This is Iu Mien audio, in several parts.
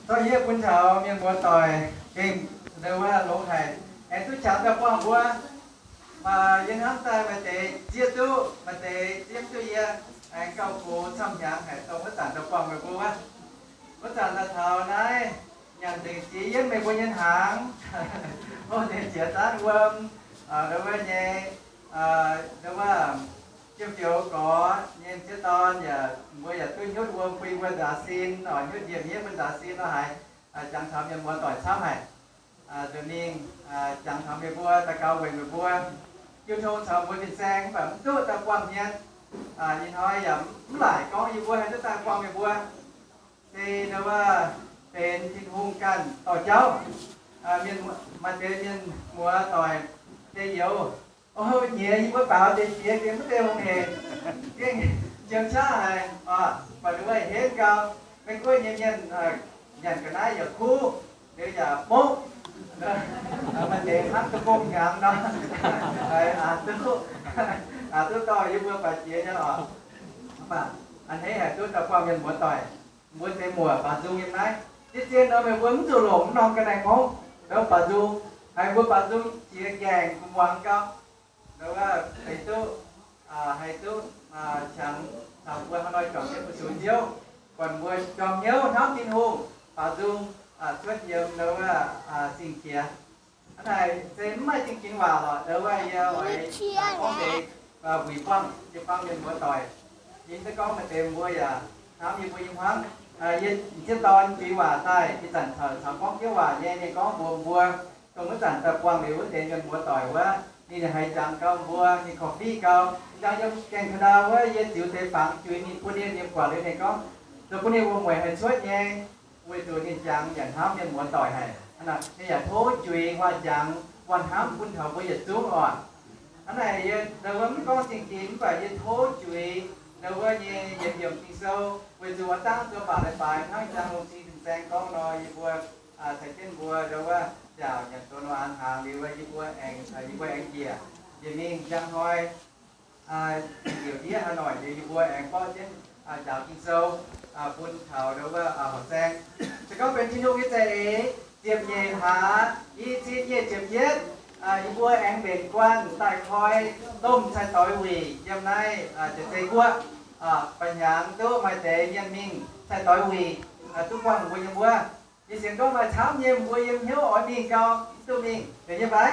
Zorqv yie bun taux mienh muoz doic gengh ndau wuov longx haic, aengx duqv qangx daaih buangh mbuo. Maaih yie hnamv daaih maaih deix zieqv duqv, maaih deix zieqv mv duqv yie, aengx gauh gox camv hnyangx haic dongh wuov zanc daaih buangh meih mbuo wuov. Wuov zanc daaih taux naaiv nyanc nzengc jiex yienv meih mbuo nyei hnaangx, hlo nzengc jiex zaanv wuom, ndau wuov nyei, ndau wuov jiem fioux gorx nyei m'sieqv dorn yaac mbuo yaac duqv hnyutv wuom bun mbuo nzaaux sin, oix hnyutv njiec hniev bun nzaaux sin nor haiz, jangx taux mienh muoz doic camv haic. Nzunc mingh jangx taux meih mbuo, daux gaux weic meih mbuo, jiu tong caux mbuo fin-saeng, mv baac mv duqv daaih buangh hmien. Ih hnoi yaac mv laaic gorngv yie mbuo haih duqv daaih buangh meih mbuo. Se ndau wuov benx Tin-Hungh ganh dorh jauv. Mienh, maaih deix mienh muoz doic deix youz, o, nyiex yie mbuo baaux deix jiex gengh mv deix hungh hec, gengh njoux qaqv haic oc. Mv baac ndau wuov henv gau, Meiv Guoqv nyei mienh nyanc ga'naaiv yaac kuv, liuz yaac mopv. Maaih deix hnangv deic-bung hnyangx nor, aqc duqv, aqc duqv dorh yie mbuo baaux jiex nyei oc. Mv baac a'hneiv haic duqv daaih buangh mienh muoz doic. Mbuo deix muoc baaux nzung yiem naaiv. Diqv zien nor meih mbuo mv zuqc longc mv norm ga'naaiv ngongv, ndau baaux nzung, haiz mbuo baaux nzung jiex nqaengc gu'nguaaz gau. Ndau wuov benx duqv, haih duqv qangx caux mbuo hnangv nor juangc jienv fu-sux Ziouv, buatc mbuo jorm hnyouv hnamv Tin-Hungh, baaux nzung cuotv yiem ndau wuov sing-qiex. Hnangv naaic se mv maaih zingh ginx waac lorqc, ndau wuov yie oix gorngv deix wuic buangh jiu-baang mienh muoz-doic. Yie mv zeiz gorngv maaih deix mbuo yaac hnamv yie mbuo nyei hmuangv. Yie m'sieqv dorn juix waac daaih, ih zanc caux gorngv jieqv waac nyei, ninh gorngv mbuox mbuo, dongh wuov zanc daaih buangh liuz wuov deix mienh muoz-doic wuov, ninh haiz jangx gau mbuo, ninh korv-fiqv gau. Jangx yiem gaengh Canada wuov, yie ziux deix fangx juix ninh, bun ninh nyei buatc liuz ninh gorngv, zoux bun ninh wuom-mueic haih cuotv nyei, weic zuqc ninh jangx yaac hnamv mienh muoz-doic haic. Ninh yaac tov juix waac jangx, waac hnamv bun taux mbuo yietc zungv oc. Hnangv naaic yie ndau wuov mv gorngv zingh ginx, mv baac yie tov juix ndau wuov nyei yietc yiemc Ging-Sou, weic zuqc oix dangv zoux baac leiz-baaix hnangv jangx longx cing fin-saeng gorngv nor, yie mbuo caux jienv mbuo ndau wuov nziaauc nyanc doz nor an hnaangx liuz, yie mbuo aengx, yie mbuo aengx njiec, njiec mingh njang hnoi, njiec ndiev haaix noic liuz, yie mbuo aengx borqv jienv nziaaux Ging-Sou bun taux ndau wuov horqc saeng. Se gorngv benx Tin-Hungh nyei za'eix, ziepc nyeic hlaax i cin nyic ziepc yietv, yie mbuo aengx mbenc guanh daaih koi domh cai-doix wuic yiem naaiv Jaav-Zei Guoqv. Ba'hnyangx duqv maaih deix mienh mingh cai-doix wuic, duqv buangh mbuo yiem wuov. Yie sienx gorngv maaih camv nyei mbuo yiem hnyouv oix mingh gau, mv duqv mingh, deix nyei fai?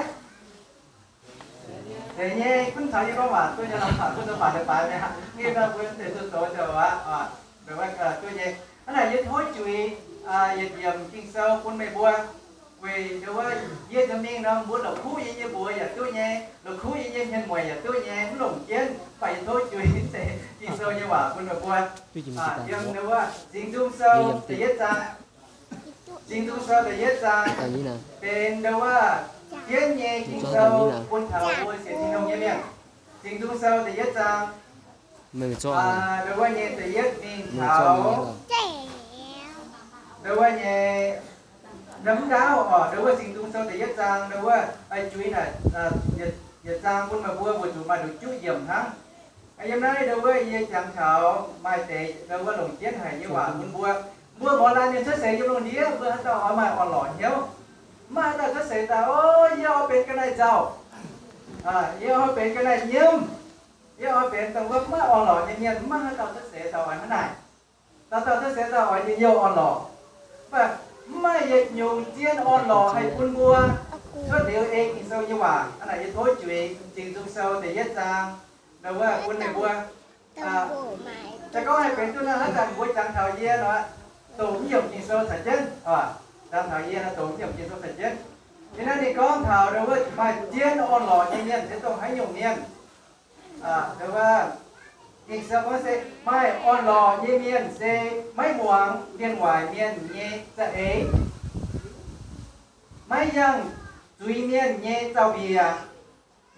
Deix nyei, gunv caux yie gorngv waac duqv nyei lorqc, gunv zoux baac leiz-baaix mi'aqv. Nqemh nor mbuo deix zuqc zoux zoux aqv, duqv nyei. Hnangv naaic yie tov juix yietc yiemc Ging-Sou bun meih mbuo. Weic ndau wuov yie nza'mingh nor mbuo la'kuqv yie nyei mbuox yaac duqv nyei, la'kuqv yie nyei hmien mueic yaac duqv nyei, mv longc jienv. Mv baac yie tov juix deix Ging-Sou nyei waac bun meih mbuo. Yiem ndau wuov Singx Nzung Sou da'yietv zaang. Singx Nzung Sou da'yietv zaang benx ndau wuov jienv nyei Ging-Sou bun taux mbuo sienx Tin-Hungh nyei mienh. Singx Nzung Sou da'yietv zaang, ndau wuov nyei da'yietv mingh taux ndau wuov nyei, ndau wuov ndaauv oc, ndau wuov Singx Nzung Sou da'yietv zaang, ndau wuov juix naaic yietc zaang bun meih mbuo weic zuqc maaih nduqc juqv yiemc hnangv. Yiem naaiv ndau wuov yie jangx taux maaih deix ndau wuov longc jienv haic nyei waac bun mbuo. Mbuo mouz laanh mienh cuotv seix yiem lungh ndiev, mbuo haaix dauh oix maaih orn-lorqc hnyouv? Mv maaih haaix dauh cuotv seix daaih, o, yie oix benx ga'naaiv nzauh, yie oix benx ga'naaiv nyiemv, yie oix benx dongh wuov mv maaih orn-lorqc nyei mienh. Mv maaih haaix dauh cuotv seix daaih oix hnangv naaic. Dauh dauh cuotv seix daaih oix njien-youh orn-lorqc. Mv baac mv maaih yietc nyungc zien orn-lorqc haih bun mbuo cuotv liuz ei Ging-Sou nyei waac. Hnangv naaic yie tov juix Singx Nzung Sou da'yietv zaang, ndau wuov bun meih mbuo. Se gorngv haih benx duqv nor, hnangv zanc mbuo jangx taux yie nor, doqc mv yiemc Ging-Sou caux jienv. Jangx taux yie nor, doqc mv yiemc Ging-Sou caux jienv. Yie naaiv ninh gorngv taux ndau wuov maaih zien orn-lorqc nyei mienh se dongh haaix nyungc mienh. Ndau wuov Ging-Sou gorngv se maaih orn-lorqc nyei mienh se maiv muangx mienh waaic mienh nyei za'eix, maiv yangh zuiz mienh nyei zaux-mbiec,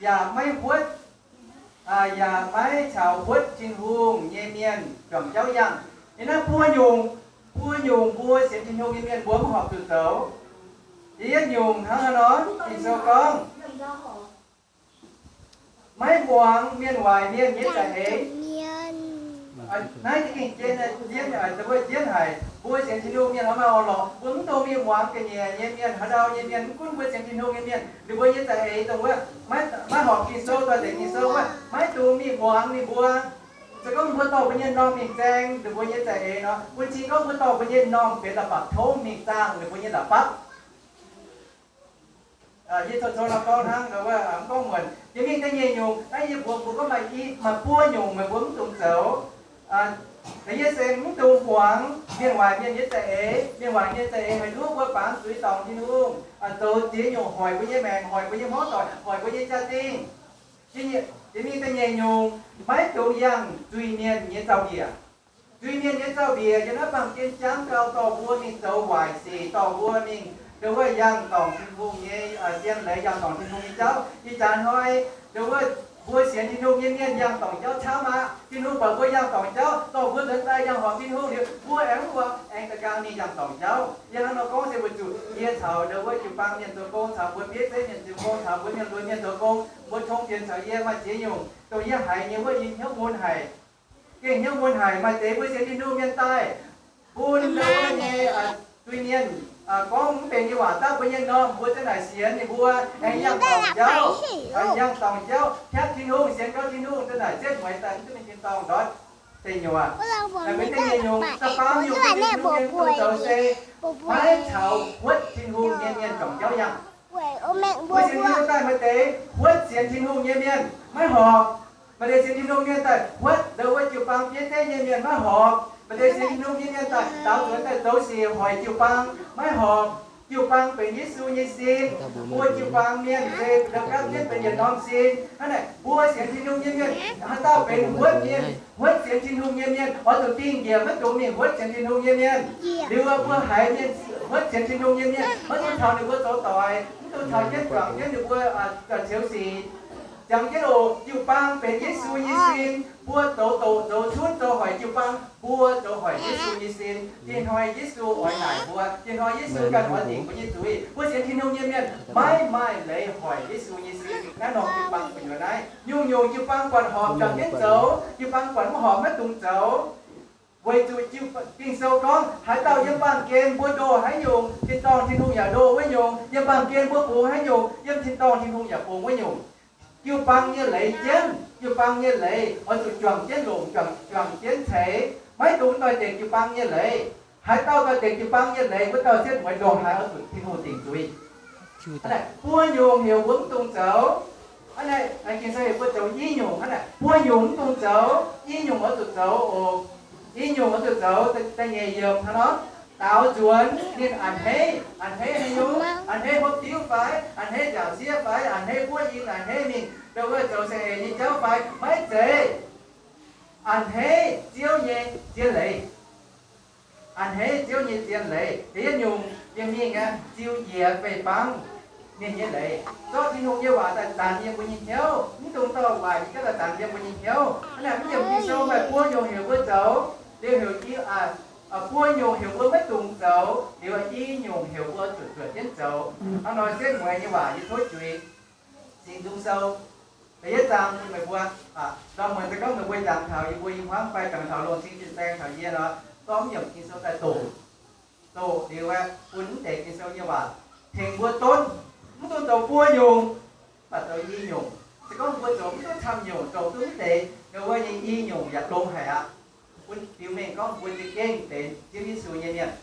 yaac maiv huotv, yaac maiv caux huotv Tin-Hungh nyei mienh juangc jauv yangh. Yie naaiv buo nyungc, buo nyungc mbuo sienx Tin-Hungh nyei mienh mbuo mv horpc zuqc zoux. Da'yietv nyungc hnangv haaix nor? Ging-Sou gorngv maiv muangx mienh waaic mienh nyei za'eix. Naaiv za'gengh jienv, jienv, wuov jienv haic. Mbuo sienx Tin-Hungh mienh oix maaih orn-lorqc, mbuo mv dungx mingh muangx ga'nyiec nyei mienh. Haaix dauh nyei mienh, mv gunv mbuo sienx Tin-Hungh nyei mienh, ninh mbuo nyei za'eix dongh wuov, maiv horpc Ging-Sou, doix-dekc Ging-Sou wuov, maiv dungx mingh muangx ninh mbuo. Se gorngv mbuo dorh mbuo nyei m'normh mingh zaeng ninh mbuo nyei za'eix nor, bun cing gorngv mbuo dorh mbuo nyei m'normh benx la'bapc tongv mingh zaangh ninh mbuo nyei la'bapv. Yie zoux zoux nor gorngv hnangv, mv gorngv muonc. Jiex mingh da'nyeic nyungc, naaiv yie mbuox mbuo gorngv maaih i, maaih buo nyungc meih mbuo mv dungx zoux. Da'yietv se mv dungx muangx mienh waaic mienh nyei za'eix. Mienh waaic nyei za'eix haih nduov mbuo baamz zuiz dorngc Tin-Hungh, zoux ziex nyungc hoic mbuo nyei maengc, hoic mbuo nyei hmuangv doic, hoic mbuo nyei jaa-dingh. Jiex mingh da'nyeic nyungc, maiv dungx yangh zuiz-mienh nyei zaux-mbiec. Zuiz-mienh nyei zaux-mbiec yiem naaiv baamh gen jangv gau dorh mbuo mingh zoux waaic sic, dorh mbuo mingh ndongc wuov yangh dorngc Tin-Hungh nyei zien leiz, yangh dorngc Tin-Hungh nyei jauv. Ih jaax hnoi ndongc wuov mbuo sienx Tin-Hungh nyei mienh yangh dorngc jauv camv aqv. Tin-Hungh buatc mbuo yangh dorngc jauv, dorh mbuo nzuonx daaih yangh horpc Tin-Hungh liuz, mbuo aengx mv muangx, aengx da'gaang mingh yangh dorngc jauv. Yie hnangv nor gorngv se weic zuqc yie caux ndongc wuov jiu-baang mienh zoux gong, caux mbuo bieiv zeiv mienh zoux gong, caux mbuo mienh luoqc mienh zoux gong, mbuo tong fienx caux yie maaih ziex nyungc dongh yie haiz nyei wuov yie hnyouv mun haic. Gengh hnyouv mun haic. Maaih deix mbuo sienx Tin-Hungh mienh daaih bun ndongc wuov nyei zuiz-mienh gorngv mv benx nyei waac dapv mbuo nyei m'normh, mbuo za'naaic sienx ninh mbuo aengx yangh dorngc jauv, yangh dorngc jauv piatv Tin-Hungh, sienx gau Tin-Hungh, za'naaic zietv mueiz daaih mv duqv mingh tin-dorngh ndortv deic nyuoqc. Naaiv benx da'nyeic nyungc, da'faam nyungc, sienx Tin-Hungh nyei mv dungx zoux se maiv caux huotv Tin-Hungh nyei mienh juangc jauv yangh. Mbuo sienx Tin-Hungh daaih maaih deix huotv sienx Tin-Hungh nyei mienh maiv horpc. Maaih deix sienx Tin-Hungh mienh daaih huotv ndongc wuov jiu-baang bieiv zeiv nyei mienh maiv horpc. Maaih deix sienx Tin-Hungh nyei mienh daaih daaux nzuonx daaih zoux sic hoic jiu-baang maiv horpc. Jiu-baang benx Yesu nyei sin. Mbuo jiu-baang mienh se ndau gapv jienv benx yietc norm sin. Hnangv naaic, mbuo sienx Tin-Hungh nyei mienh haaix dauh benx huotv mienh, huotv sienx Tin-Hungh nyei mienh, oix zuqc dingh njiec maiv dungx mingh huotv sienx Tin-Hungh nyei mienh. Liuz mbuo haiz mienh huotv sienx Tin-Hungh nyei mienh, maiv dungx caux ninh mbuo zoux doic, mv dungx caux jienv juangc jienv ninh mbuo zoux sic. Jangx jienv oc, jiu-baang benx Yesu nyei sin. Mbuo zoux doqc, zoux cunv, zoux hoic jiu-baang, mbuo zoux hoic Yesu nyei sin. Ih hnoi Yesu oix naaic mbuo. Ih hnoi Yesu ganh oix dingc mbuo nyei zuiz. Mbuo sienx Tin-Hungh nyei mienh maiv maaih leiz hoic Yesu nyei sin. Naaiv norm jiu-baang gu'nyuoz naaiv, nyungc-nyungc jiu-baang buatc horpc juangc jienv zoux, jiu-baang buatc mv horpc maiv dungx zoux. Weic zuqc Ging-Sou gorngv, haaix dauh yiem baamh gen mbuo ndoh haaix nyungc, tin-dorngh Tin-Hungh yaac ndoh wuov nyungc. Yiem baamh gen mbuo bungx haaix nyungc, yiem tin-dorngh Tin-Hungh yaac bungx wuov nyungc. Jiu-baang nyei leiz jienv, jiu-baang nyei leiz oix zuqc juangc jienv longc, juangc, juangc jienv ceix. Maiv dungx doix-dekc jiu-baang nyei leiz. Haaix dauh doix-dekc jiu-baang nyei leiz, wuov dauh zietv mueiz ndongc haaix oix zuqc Tin-Hungh dingc zuiz. Buo nyungc heuc mbuo mv dungx zoux. Hnangv naaic, Ging-Sou heuc mbuo zoux i nyungc. Hnangv naaic, buo nyungc mv dungx zoux, i nyungc oix zuqc zoux oc. I nyungc oix zuqc zoux, da'nyeic yiemc hnangv nor, daaux nzuonx ninh a'hneiv. A'hneiv haaix nyungc? A'hneiv hopv diuv fai? A'hneiv nziaauc sieqv fai? A'hneiv buov in, a'hneiv mingh ndongc wuov zoux saeng-eix nyei jauv fai? Maiv zeiz. A'hneiv Ziouv nyei zien leiz. A'hneiv Ziouv nyei zien leiz. Da'yietv nyungc, yiem mingh aqv, ziux njiec fei-fangv ninh nyei leiz. Zorqv Tin-Hungh nyei waac daaih zanc yiem mbuo nyei hnyouv. Mv dungx dorh waaic nyei jauv daaih zanc yiem mbuo nyei hnyouv. Hnangv naaic, mv yiemc Ging-Sou maaih buo nyungc heuc mbuo zoux, liuz heuc i, buo nyungc heuc mbuo maiv dungx zoux, liuz i nyungc heuc mbuo zuotc zuotc jienv zoux. Hnangv nor, setv mueiz nyei waac yie tov juix Singx Nzung Sou da'yietv zaang bun meih mbuo. Ndorm muonz se gorngv meih mbuo jangx taux yie mbuo i hmuangv fai jangx taux Longc Cing Tin-Saeng taux yie nor, dorh mv yiemc Ging-Sou daaih doqc. Doqc liuz aeqv, bun mv deix Ging-Sou nyei waac tengx mbuo donv. Mv dungx zoux buo nyungc, mv baac zoux i nyungc. Se gorngv mbuo zoux mv duqv camv nyungc, zoux duqv mv deix, ndongc wuov nyei i nyungc yaac longx haic aqv. Bun biux mengh gorngv mbuo za'gengh benx Ziouv Yesu nyei mienh.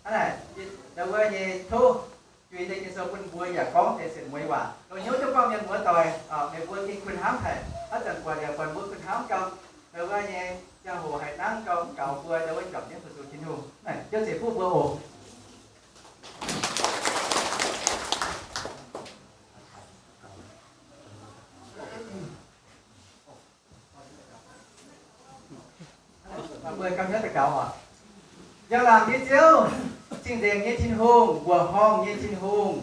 Hnangv naaic, ndongc wuov nyei tov juix deix Ging-Sou bun mbuo yaac gorngv deix setv mueiz waac. Dongh hnyouv jienv gorngv mienh muoz-doic, meih mbuo gengh kuh hnamv haic. Haaix zanc buatc yaac buatc mbuo kuh hnamv gau. Ndongc wuov nyei ziangh hoc haiz nangv gau mv gaux mbuo ndongc wuov juangc jienv fu-sux Tin-Hungh. Naaic Ziouv ceix fuqv mbuo oc. Mbuo ganh hnyouv daux gaux oc. Njang-laangc nyei Ziouv, cing-nzengc nyei Tin-Hungh, mbuoqc horngh nyei Tin-Hungh,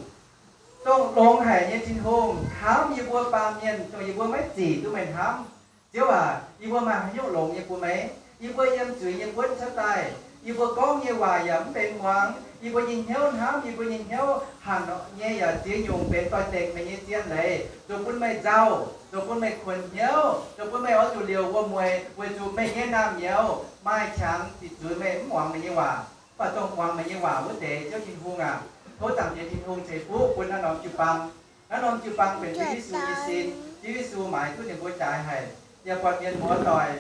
dongh longx haic nyei Tin-Hungh, hnamv yie mbuo baamh mienh dongh yie mbuo maiv zic duqv meih hnamv. Ziouv aac, yie mbuo maaih haaix nyungc longx nyei bun meih? Yie mbuo yiem zuiz nyei buonv cuotv daaih. Yie mbuo gorngv nyei waac yaac mv benx muangx. Yie mbuo nyei hnyouv hnamv, yie mbuo nyei hnyouv hanc nyei yaac ziex nyungc benx doix-dekc meih nyei zien leiz, zoux bun meih nzauh, zoux bun meih kuonx hnyouv, zoux bun meih oix zuqc liouc wuom-mueic, weic zuqc meih nyei naamh nyouz maaih qangx ziqc zuiz meih mv muangx meih nyei waac. Mv baac dongh muangx meih nyei waac wuov deix, Ziouv Tin-Hungh aac, tov Zaangc Diex Tin-Hungh ceix fuqv bun naaiv norm jiu-baang. Naaiv norm jiu-baang benx Ziouv Yesu nyei sin. Ziouv Yesu maaiz duqv ninh mbuo jaaix haic, yaac buatc mienh muoz-doic,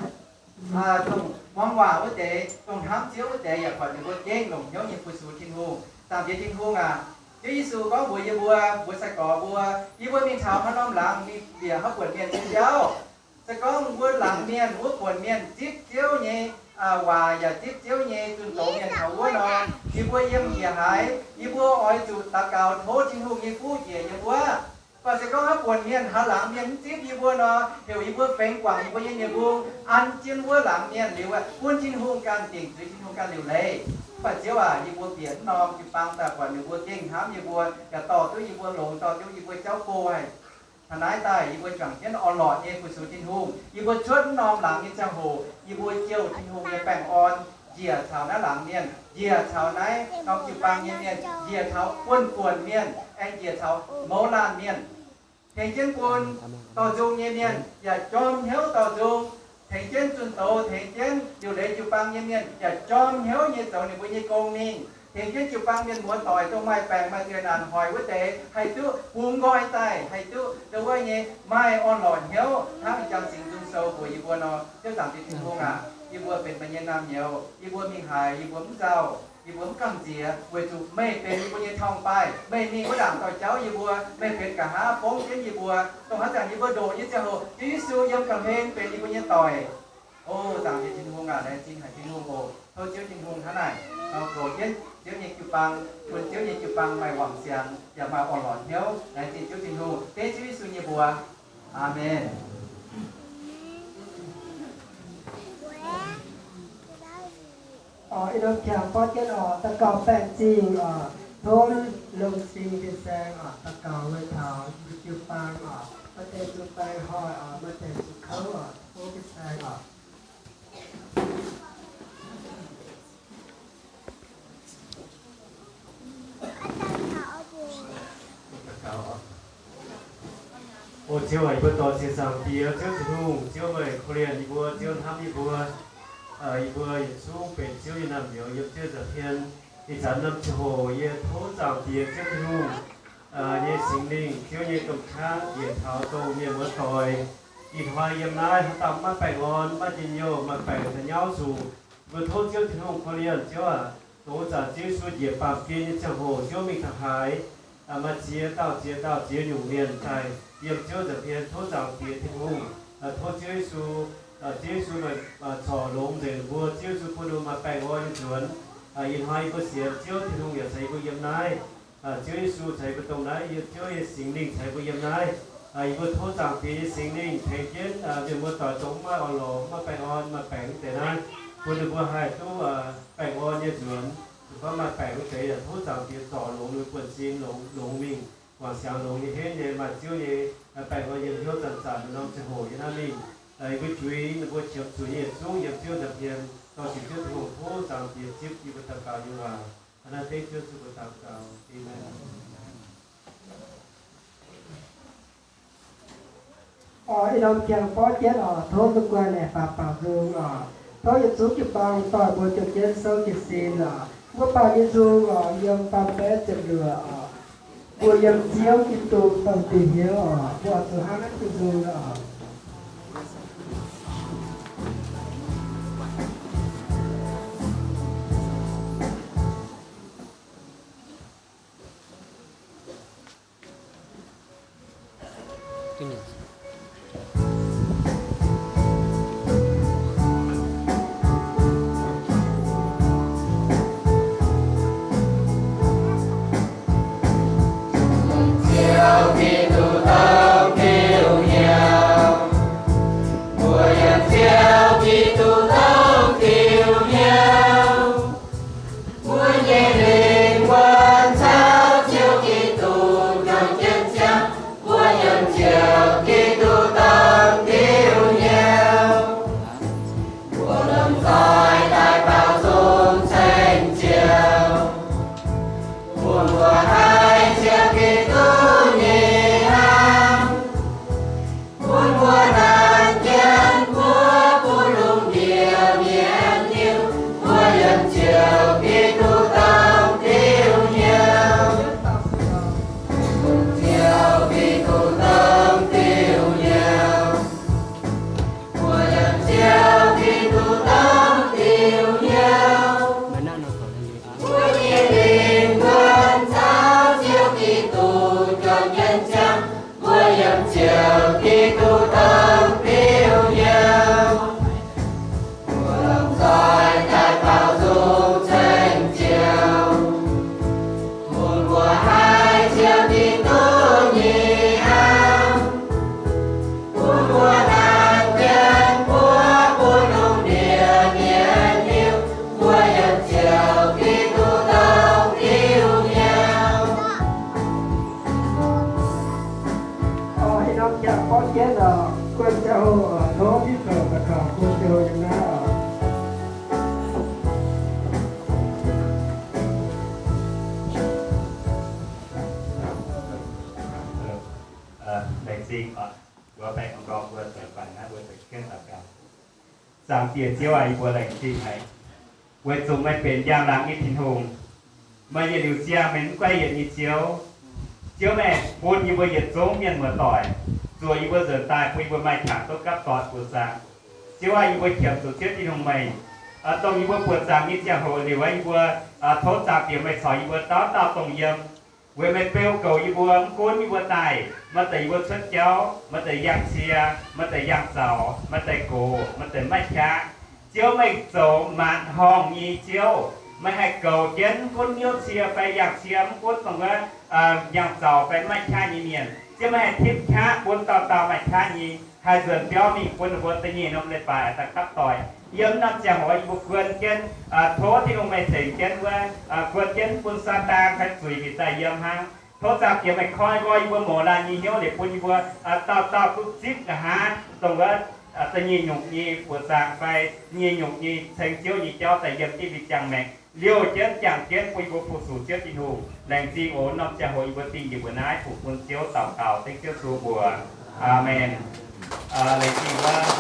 dongh muangx waac wuov deix, dongh hnamv Ziouv wuov deix, yaac buatc ninh mbuo gengh longc hnyouv nyei fu-sux Tin-Hungh. Zaangc Diex Tin-Hungh aac, Ziouv Yesu gorngv mbuox yie mbuo, mbuox sai-gorx mbuo, yie mbuo mingh taux haaix norm laangz, mingh bieqc haaix buonc mienh nyei biauv, se gorngv wuov laangz mienh, wuov buonc mienh zipv Ziouv nyei waac yaac zipv Ziouv nyei zunh doz mienh taux wuov nor, yie mbuo yiem njiec haaix, yie mbuo oix zuqc daux gaux tov Tin-Hungh nyei fuqv njiec yiem wuov. Mv baac se gorngv haaix buonc mienh, haaix laangz mienh mv zipv yie mbuo nor, heuc yie mbuo fengx guangc yie mbuo nyei nie-mbung an jienv wuov laangz mienh liuz, bun Tin-Hungh ganh dingc zuiz, Tin-Hungh ganh liuc leiz. Mv baac Ziouv aac, yie mbuo bieqc mv norm jiu-baang daaih buatc ninh mbuo gengh hnamv yie mbuo, yaac dorh duqv yie mbuo longx, dorh duqv yie mbuo jauv go haic. Taux naaiv daaih yie mbuo juangc jienv orn-lorqc nyei fu-sux Tin-Hungh. Yie mbuo cuotv mv norm laangz nyei ziangh hoc, yie mbuo jouh Tin-Hungh nyei baengh orn njiec caux naaiv laangz mienh, njiec caux naaiv norm jiu-baang nyei mienh, njiec caux buonv-buonc mienh, aengx njiec caux mouz laanh mienh. Tengx jienv bun dorh nzung nyei mienh yaac jorm hnyouv dorh nzung. Tengx jienv zunh doz, tengx jienv liuc leiz jiu-baang nyei mienh yaac jorm hnyouv nyei zoux ninh mbuo nyei gong mingh. Tengx jienv jiu-baang mienh muoz-doic dongh maaih baengc maaih nzuih naanc hoic wuov deix haih duqv bungx nqoi daaih, haih duqv ndau wuov nyei maaih orn-lorqc hnyouv hnangv Jang Singx Nzung Sou mbuox yie mbuo nor. Ziouv Zaangc Diex Tin-Hungh aac, yie mbuo benx meih nyei naamh nyouz, yie mbuo mingh haaix yie mbuo mv nzauh, yie mbuo mv gamh nziex, weic zuqc meih benx yie mbuo nyei torngv-baaih. Meih mingh wuov ndaangc dorh jauv yie mbuo, meih benx nqa'haav fongv jienv yie mbuo. Dongh haaix zanc yie mbuo ndoqc nyei ziangh hoc, Ziouv Yesu yiem ga'hlen benx yie mbuo nyei doic. O Zaangc Diex Tin-Hungh aac, laengz zingh haic Tin-Hungh oc. Tov Ziouv Tin-Hungh hnangv naaic nor goux jienv Ziouv nyei jiu-baang, bun Ziouv nyei jiu-baang maaih wangc siangx yaac maaih orn-lorqc hnyouv. Laengz zingh Ziouv Tin-Hungh, dengv Ziouv Yesu nyei mbuox. Aamen. Ih norm jangx borv jienv oc, daux gaux baengh zingh oc, tov longx sing fin-saeng oc, daux gaux weic taux jiu-baang oc, maaih deix zuqc baengh hoic oc, maaih deix zuqc kouv oc, tov fin-saeng oc. O Ziouv aac, yie mbuo dorh siex zaangc Diex, Ziouv Tin-Hungh, Ziouv meih korv-lienh yie mbuo, Ziouv hnamv yie mbuo. Yie mbuo yietc zungv benx Ziouv nyei naamh nyouz yiem Ziouv nza'hmien. Ih zanc norm ziangh hoc yie tov Zaangc Diex, Ziouv Tin-Hungh nyei Singx Lingh, Ziouv nyei domh qaqv njiec taux dongh mienh muoz-doic ih hnoi yiem naaiv haaix dauh maiv baengh orn, maiv njien-youh, maaih baengc daaih nyauv zuqc. Mbuo tov Ziouv Tin-Hungh korv-lienh, Ziouv aac, dongh wuov zanc Ziouv Yesu njiec baamh gen nyei ziangh hoc, Ziouv mingh taux haaix, maaih ziex dauh ziex dauh ziex nyungc mienh daaih yiem Ziouv nza'hmien. Tov Zaangc Diex Tin-Hungh, tov Ziouv Yesu, Ziouv Yesu maaih corc longx nzengc mbuo, Ziouv Yesu bun ninh mbuo maaih baengh orn nyei nzuonx. Ih hnoi yie mbuo sienx Ziouv Tin-Hungh yaac caux yie mbuo yiem naaiv. Ziouv Yesu caux yie mbuo dongh naaiv, yiem Ziouv nyei Singx Lingh caux yie mbuo yiem naaiv. Yie mbuo tov Zaangc Diex nyei Singx Lingh tengx jienv mienh muoz-doic dongh maiv orn-lorqc, maiv baengh orn, maaih baengc wuov deix naaiv, bun ninh mbuo haih duqv baengh orn nyei nzuonx. Ninh mbuo maaih baengc wuov deix yaac tov Zaangc Diex zorc longx ninh mbuo buonv-sin, longx, longx mingh, wangc siangx longx nyei henv nyei, maaih Ziouv nyei baengh orn yiem hnyouv zanc-zanc, norm ziangh hoc yiem naaiv mingh. Yie mbuo juix ninh mbuo qiemx zuqc nyei yietc zungv yiem Ziouv nza'hmien, dorh ziec Ziouv Tin-Hungh tov Zaangc Diex zipv yie mbuo daux gaux nyei waac. Hnangv naaiv dengv Ziouv Yesu mbuo daux gaux. Aamen. Oc, ih norm ziangh borv jienv oc, tov mbuo guanh aengx faaux baaux nzung oc. Tov yietc zungv jiu-baang doic mbuo juangc jienv souv jiez sin oc. Mbuo baaux nyei nzung oc, yiem faam-baeqv ziepc luoqc oc. Mbuo yiem Ziouv Giduc domh diuh hnyouv oc. Mbuo oix zuqc hnangv naaiv duqv nzung oc. Ziouv Giduc domh diuh hnyouv, mbuo yiem Ziouv Giduc domh diuh hnyouv. Mbuo nyei lingh wuonh caux Ziouv Giduc juangc jienv ziangh. Mbuo yiem Ziouv Zingh oc, mbuo baengh orn-dorngx mbuo zoux guangc naaiv, mbuo zoux jienv daux gaux. Zaangc Diex Ziouv aac, yie mbuo laengz zingh haic, weic zuqc meih benx njang-laangc nyei Tin-Hungh. Meih yietc liuz ziangh, meih mv guaiv yietc nyei Ziouv. Ziouv, meih bun yie mbuo yietc zungv mienh muoz-doic zuoqc yie mbuo nzuonx daaih bun yie mbuo maaih qangx duqv gapv doic buoz-zaangc. Ziouv aac, yie mbuo qiemx zuqc Ziouv Tin-Hungh meih, dongh yie mbuo buoz-zaangc nyei ziangh hoc liuz aqv, yie mbuo tov Zaangc Diex meih caux yie mbuo dauh dauh dongh yiem. Weic meih beu goux yie mbuo, mv gunv yie mbuo daaih, maaih deix yie mbuo cuotv jauv, maaih deix yangh cie, maaih deix yangh zaux, maaih deix gox, maaih deix maiv qaqv. Ziouv, meih zoux maanc horngh nyei Ziouv. Meih haih goux jienv mv gunv hnyouv cie fai yangh cie, mv gunv dongh wuov yangh zaux fai maiv qaqv nyei mienh. Ziouv, meih haih tipv qaqv bun dauh dauh maaih qaqv nyei, haih nzuonx biauv mingh bun ninh mbuo da'nyeic norm leiz-baaix daaih gapv doic. Yiem norm ziangh hoc yie mbuo guon jienv, tov Tin-Hungh meih cengx jienv wuov, guon jienv bun Saadaan fai zuiz bieqc daaih yiem hnangv. Tov Zaangc Diex meih koi nqoi yie mbuo mouz laanh nyei hnyouv liuz bun yie mbuo dauh dauh duqv zipv nqa'haav dongh wuov da'nyeic nyungc nyei buoz-zaangc fai nyeic nyungc nyei ceng Ziouv nyei jauv daaih yiem diuh mingh ziangh maengc, liouh jienv jangx jienv bun yie mbuo fu-sux Ziouv Tin-Hungh. Laengz zingh oc. Norm ziangh hoc yie mbuo dingh njiec mbuo naaiv, fu-sux bun Ziouv, daux gaux dengv Ziouv Yesu mbuox. Aamen. Laengz zingh wuov